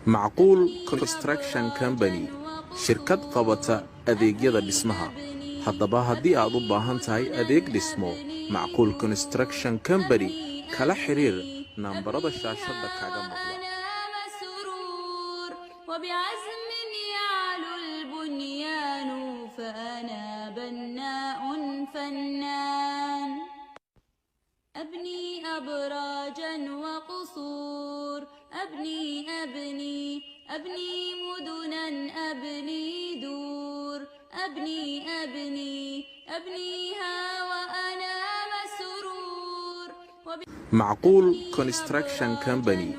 Macquul Construction Company, shirkad qabata adeegyada dhismaha. Haddaba haddii aad u baahan tahay adeeg dhismo, Macquul Construction Company kala xiriir nambarada shaashadda kaaga muuqda. مسرور وبعزم يعلو البنيان، فأنا بناء فنان، أبني أبراجا وقصور، أبني أبني أبني مدنا، أبني دور، أبني أبني أبنيها وأنا مسرور. Macquul Construction Company,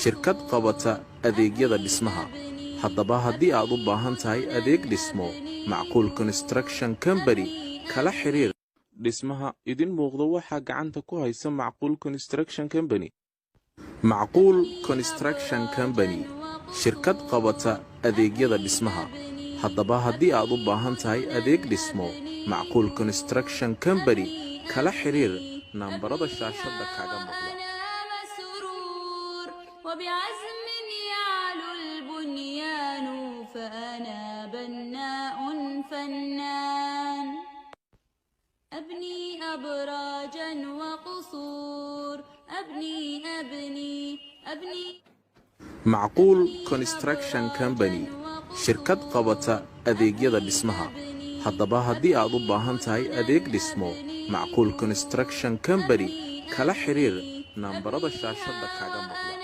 shirkad qabata adeegyada dhismaha. Haddaba haddii aad u baahan tahay adeeg dhismo, Macquul Construction Company kala xiriir. Dhismaha idin muuqda waxaa gacanta ku haysa Macquul Construction Company. Macquul Construction Company, shirkad qabata adeegyada dhismaha. Haddaba haddii aad u baahan tahay adeeg dhismo, Macquul Construction Company kala xiriir nambarada shaashadda kaaga muuqda. مسرور وبعزم يعلو البنيان، فأنا بناء فنان، أبني أبراجا وقصور، أبني أبني أبني Macquul Construction Company, shirkad qabata adeegyada dhismaha. Haddaba haddii aad u baahan tahay adeeg dhismo, Macquul Construction Company kala xiriir nambarada shaashadda kaaga muuqda.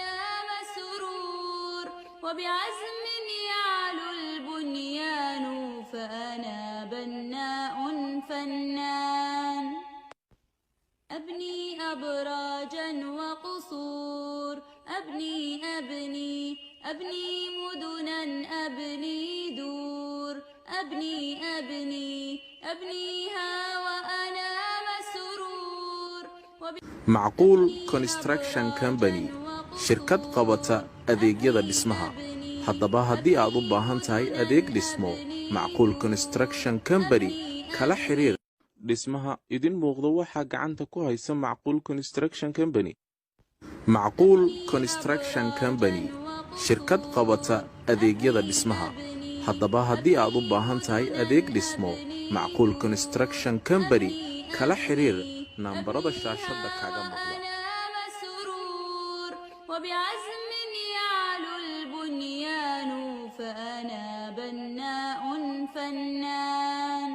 مسرور وبعزم يعلو البنيان، فأنا بناء فنان، أبني أبراجا وقصور، أبني أبني أبني مدنا، أبني دور، أبني أبني أبنيها وأنا مسرور. Macquul Construction Company, shirkad qabata adeegyada dhismaha. Haddaba haddii aad u baahan tahay adeeg dhismo, Macquul Construction Company kala xiriir. Dhismaha idin muuqda waxaa gacanta ku haysa Macquul Construction Company. Macquul Construction Company, shirkad qabata adeegyada dhismaha. Haddaba haddii aad u baahan tahay adeeg dhismo, Macquul Construction Company kala xiriir nambarada shaashadda kaaga muuqda. مسرور وبعزم يعلو البنيان، فأنا بناء فنان،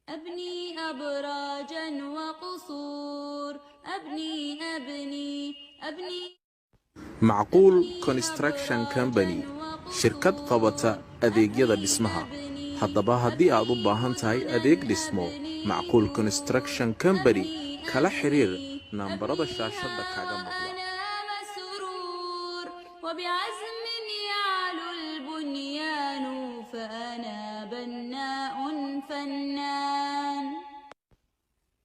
أبني أبراجا وقصور، أبني أبني أبني Macquul Construction Company, shirkad qabata adeegyada dhismaha. Haddaba haddii aad u baahan tahay adeeg dhismo, Macquul Construction Company kala xiriir nambarada shaashadda kaaga muuqda. مسرور وبعزم يعلو البنيان، فأنا بناء فنان،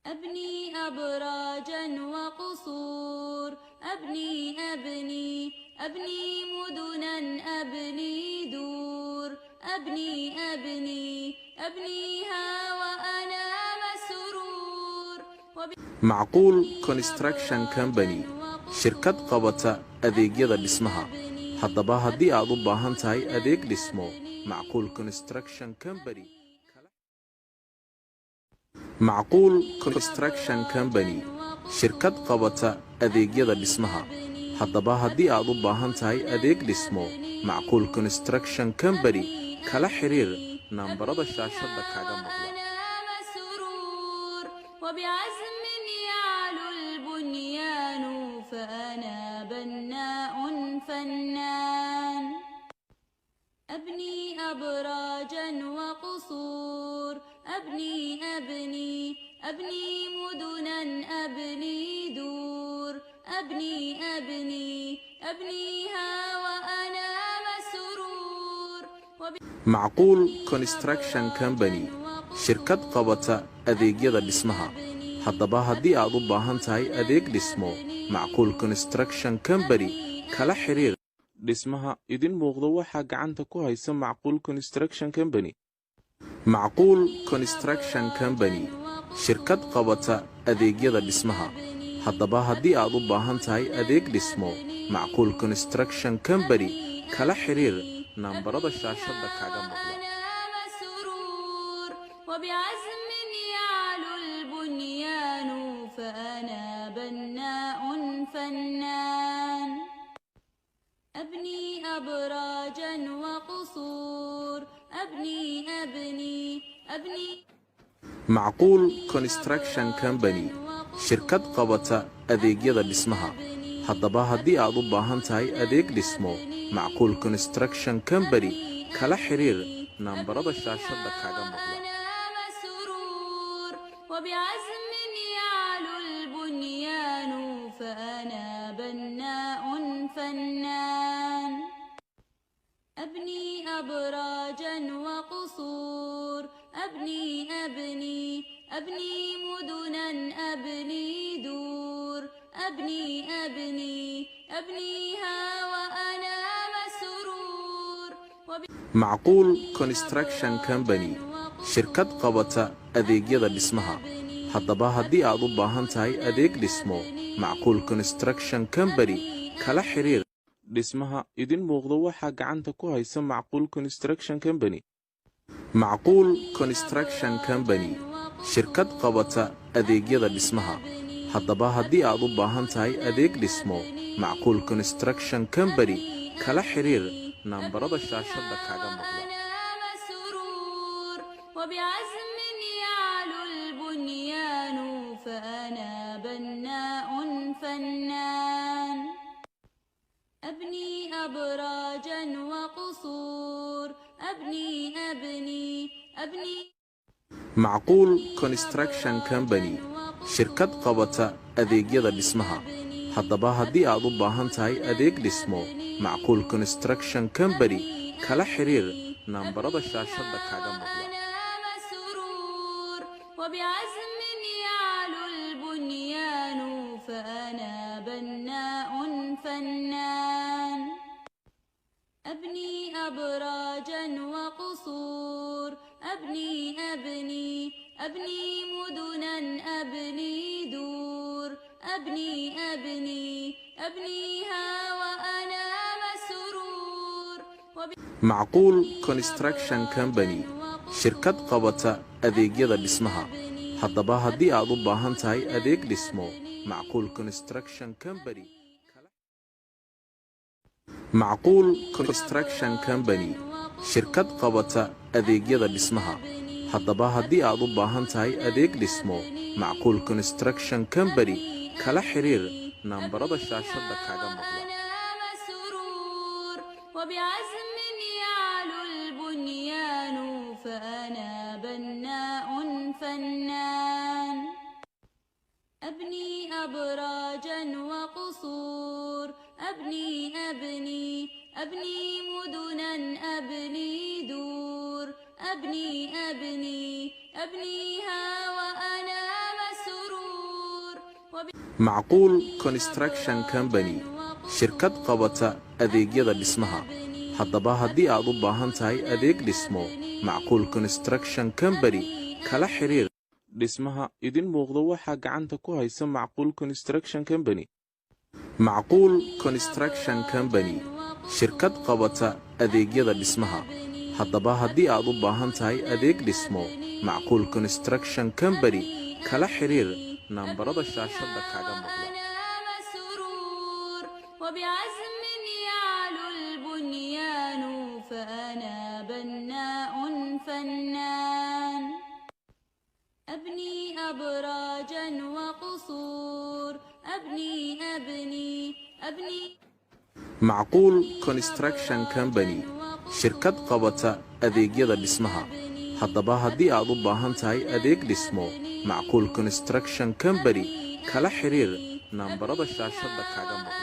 أبني أبراجا وقصور، أبني أبني أبني مدنا، أبني دور، أبني أبني أبنيها وأنا مسرور. Macquul Construction Company, shirkad qabata adeegyada dhismaha. Haddaba haddii aad u baahan tahay adeeg dhismo, Macquul Construction Company. Macquul Construction Company, shirkad qabata adeegyada dhismaha. Haddaba haddii aad u baahan tahay adeeg dhismo, Macquul Construction Company kala xiriir. Nambarada أبنيها shaashadda kaaga muuqda. وأنا مسرور، وبعزم يعلو البنيان، فأنا بناء فنان. أبني أبراجا وقصور، أبني أبني أبني مدنا، أبني دور، أبني أبني أبنيها وأنا مسرور. Macquul Construction Company, shirkad qabata adeegyada dhismaha. Haddaba haddii aad u baahan tahay adeeg dhismo, Macquul Construction Company kala xiriir. Dhismaha idin muuqda waxaa gacanta ku haysa Macquul Construction Company. Macquul Construction Company, shirkad qabata adeegyada dhismaha. Haddaba haddii aad u baahan tahay adeeg dhismo, Macquul Construction Company kala xiriir nambarada shaashadda kaaga muuqda. وأنا مسرور، وبعزم يعلو البنيان، فأنا بناء فنان. أبني أبراجا وقصور، أبني أبني أبني Macquul Construction Company, shirkad qabata adeegyada dhismaha. Haddaba haddii aad u baahan tahay adeeg dhismo, Macquul Construction Company kala xiriir nambarada shaashadda kaaga muuqda. وأنا مسرور، وبعزم يعلو البنيان، فأنا بناء فنان. أبني أبراجا وقصور، أبني أبني أبني مدنا، أبني دور، أبني أبني أبنيها وأنا مسرور. Macquul Construction Company, shirkad qabata adeegyada dhismaha. Haddaba haddii aad u baahan tahay adeeg dhismo, Macquul Construction Company kala xiriir. Dhismaha idin muuqda waxaa gacanta ku haysa Macquul Construction Company. Macquul Construction Company, shirkad qabata adeegyada dhismaha. Haddaba haddii aad u baahan tahay adeeg dhismo, Macquul Construction Company kala xiriir nambarada shaashadda kaaga muuqda. وأنا مسرور، وبعزم يعلو البنيان، فأنا بناء فنان. أبني أبراجا وقصور، أبني أبني أبني Macquul Construction Company, shirkad qabata adeegyada dhismaha. Haddaba haddii aad u baahan tahay adeeg dhismo, Macquul Construction Company kala xiriir nambarada shaashadda kaaga muuqda. وأنا مسرور، وبعزم يعلو البنيان، فأنا بناء فنان. أبني أبراجا وقصور، أبني أبني أبني مدنا، أبني دور، أبني أبني أبنيها وأنا مسرور. Macquul Construction Company, shirkad qabata adeegyada dhismaha. Haddaba haddii aad u baahan tahay adeeg dhismo, Macquul Construction Company. Macquul Construction Company, shirkad qabata adeegyada dhismaha. Haddaba haddii aad u baahan tahay adeeg dhismo, Macquul Construction Company kala xiriir nambarada shaashadda kaaga muuqda. وأنا مسرور، وبعزم يعلو البنيان، فأنا بناء فنان. أبني أبراجا وقصور، أبني أبني أبني مدنا، أبني دور، أبني أبني أبنيها وأنا مسرور. Macquul Construction Company, shirkad qabata adeegyada dhismaha. Haddaba haddii aad u baahan tahay adeeg dhismo, Macquul Construction Company kala xiriir. Dhismaha idin muuqda waxaa gacanta ku haysa Macquul Construction Company. Macquul Construction Company, shirkad qabata adeegyada dhismaha. Haddaba haddii aad u baahan tahay adeeg dhismo, Macquul Construction Company kala xiriir nambarada shaashadda kaaga muuqda. وأنا مسرور، وبعزم يعلو البنيان، فأنا بناء فنان. فنان. أبني أبراجا وقصور، أبني أبني أبني. Macquul Construction Company, shirkad qabata adeegyada dhismaha. Haddaba haddii aad u baahan tahay adeeg dhismo, Macquul Construction Company kala xiriir nambarada shaashadda kaaga muuqda.